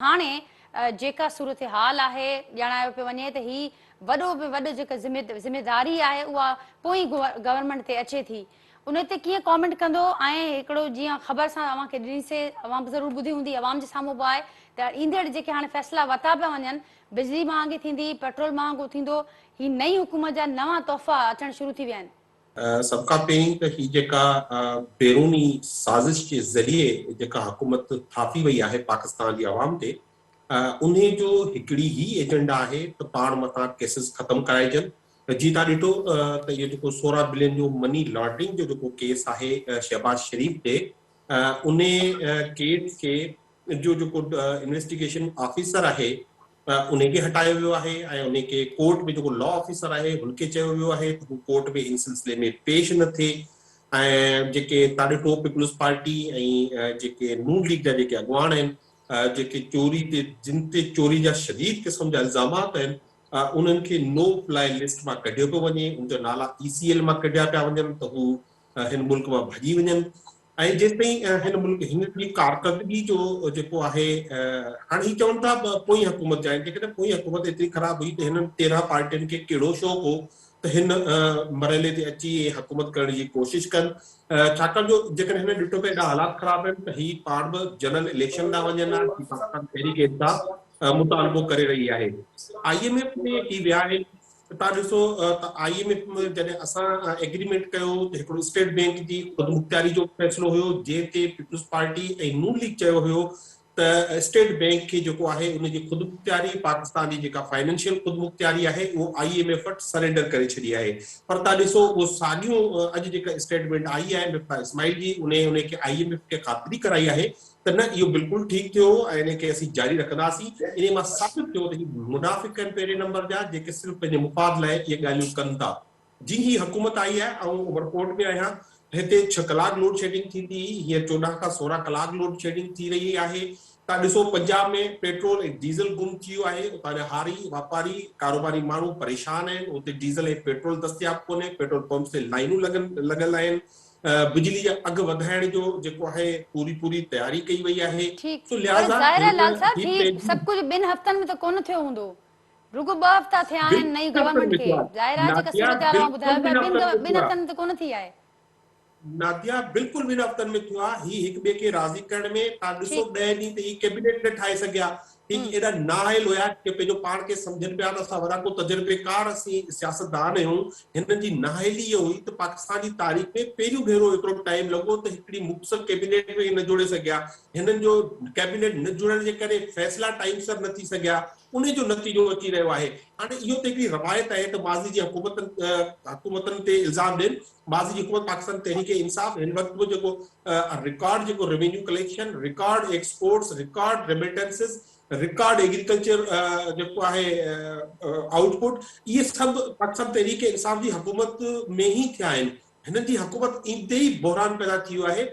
هاڻي جيڪا صورتحال آهي ڄاڻايو پيو وڃي ته هي وڏو ۾ وڏو جيڪا ذميداري آهي اها پوئين گورنمينٽ تي اچي ٿي ان تي ڪيئن ڪامينٽ ڪندو ۽ هڪڙو جيئن خبر اسان اوهان کي ڏني سي اوهان به ضرور ٻڌي هوندي عوام جي سامهون به آهي ته ايندڙ جيڪي هاڻي فيصلا ورتا پيا وڃن بجلي مهانگي ٿيندي پيٽرول مهانگو ٿيندو هي نئين حڪومت جا نوان تحفا اچڻ شروع ٿي ويا آهن. سڀ کان پهرين ته هي جيڪا بيروني سازش جي ذريعي جيڪا حڪومت ٿاڦي وئي آهي پاڪستان جي عوام تي انهي جو هڪڙي هي ايجنڊا آهي ته پاڻ مٿان ڪيسز ختم ڪرائجن جي تان ڏٺو ته اهو جيڪو 16 بلين جو مني لانڊرنگ جو جيڪو ڪيس آهي شهباز شريف تي انهي ڪيس کي جو جيڪو انويسٽيگيشن آفيسر آهي انهي کي هٽايو ويو آهي ۽ انهي کي ڪورٽ ۾ جيڪو لا آفيسر آهي هن کي چيو ويو آهي ته هو ڪورٽ ۾ ان سلسلي ۾ پيش نه ٿئي ۽ جيڪي تان ڏٺو پيپلز پارٽي ۽ جيڪي نون ليگ جا جيڪي اڳواڻ آهن جيڪي چوري تي جن تي چوري جا شديد قسم جا الزامات آهن انهن کي نو فلائي لسٽ مان ڪڍيو پيو وڃي ان جا نالا اي سي ايل مان ڪڍيا پيا وڃن ته هو هن ملڪ مان ڀڄي وڃن ۽ جيستائين هن ملڪ هن جي ڪارڪردگي جو جيڪو آهي هاڻي هي چون ٿا پوئين حڪومت جا آهن جيڪڏهن پوئين حڪومت ايتري خراب هئي ته هنن 13 پارٽين کي ڪهڙو شوق هو ته هن مرحلي تي اچي ۽ حڪومت ڪرڻ جي ڪوشش ڪن ڇاڪاڻ جو جيڪڏهن هنن ڏٺو ته ايڏا حالات خراب آهن ته هي پاڻ به جنرل اليڪشن ڏانهن وڃن ها جي پاڪستان تحريڪ انصاف مطالبو ڪري رهي آهي I M F ۾ هي ويا آهن ته توهان ڏسو ته I M F ۾ جڏهن اسان ايگريمينٽ ڪيو ته هڪڙو اسٽيٽ بينڪ جي خودمختياري جو فيصلو هيو جنهن تي پيپلز پارٽي ۽ نون ليگ چيو هيو ته اسٽيٽ بينڪ کي جيڪو آهي ان جي خودمختياري پاڪستان جي جيڪا فائنانشل خودمختياري آهي اهو I M F وٽ سرينڊر ڪري ڇڏي آهي پر توهان ڏسو اهو ساڳيون اڄ جيڪا اسٽيٽمينٽ آئي آهي مفتاح اسماعيل جي انهي انهي کي I M F کي خاطري ڪرائي آهي ته نه اهو بلڪل ٺيڪ ٿيو هو ۽ انهي کي اسين جاري رکنداسين. انهي مان ثابت ٿيو ته هي منافق آهن پهرين نمبر جا جيڪي صرف پنهنجي مفاد لاء اهي ڳالهيون ڪن ٿا. جي هي حڪومت آئي آهي آئون عمرڪوٽ ۾ آهيان هتي ڇهه ڪلاڪ لوڊ شيڊنگ ٿيندي هئي هينئر 14 کان 16 ڪلاڪ لوڊ شيڊنگ ٿي رهي آهي. توهان ڏسو پنجاب ۾ پيٽرول ۽ ڊيزل گم ٿي ويو آهي اتان جا هاري واپاري ڪاروباري ماڻهو پريشان آهن اتي ڊيزل ۽ پيٽرول دستياب ڪونهي پيٽرول پمپس تي لائنون لڳن لڳل آهن. بجلي جا اگهه وڌائڻ جو جيڪو آهي پوري پوري تياري ڪئي وئي آهي ٺيڪ سو پر لهٰذا ظاهر آهي هن لال صاحب هي هي پنهنجي سڀ ڪجهه ٻن هفتن ۾ ته ڪونه ٿيو هوندو رڳو ٻه هفتا ٿيا آهن نئين بلڪل گورنمينٽ ۾ کي ٿيو آهي ظاهر آهي جيڪا ناديا صورتحال اوهان بلڪل ٻڌايو پيا ٻن ٻن هفتن ۾ ٻن ٿيو آهي هفتن ۾ ته ڪونه ٿي آهي. ناديا بلڪل ٻن هفتن ۾ ٿيو آهي هي هڪ ٻئي کي راضي ڪرڻ ۾ توهان ڏسو ٺيڪ ڏهه ڏينهن ته هي ڪيبينيٽ نه ٺاهي سگهيا هي ايڏا نااهل هيا جيڪي پنهنجو پاڻ کي سمجهن پيا ته اسان وڏا ڪو تجربيڪار اسين سياستدان آهيون. هنن جي نااهلي اها هئي ته پاڪستان جي تاريخ ۾ پهريون ڀيرو ايترو ٽائيم لڳو ته هڪڙي مختصر ڪيبينيٽ به نه جوڙي سگهيا. هنن جو ڪيبينيٽ نه جڙڻ جي ڪري فيصلا ٽائيم سر نه ٿي سگهيا. انهي جو نتيجو اچي رهيو آهي. هاڻي اهو ته هڪڙي روايت آهي ته ماضي جي حڪومتن حڪومتن تي الزام ڏين. ماضي جي حڪومت پاڪستان تحريڪ انصاف هن وقت به جيڪو رڪارڊ جيڪو revenue collection, record exports, record remittances, record agriculture جيڪو آهي آئوٽ پٽ اهي سڀ پاڪستان تحريڪ انصاف جي حڪومت ۾ ئي ٿيا آهن. هنن جي حڪومت ايندي ئي بحران پيدا ٿي ويو آهي.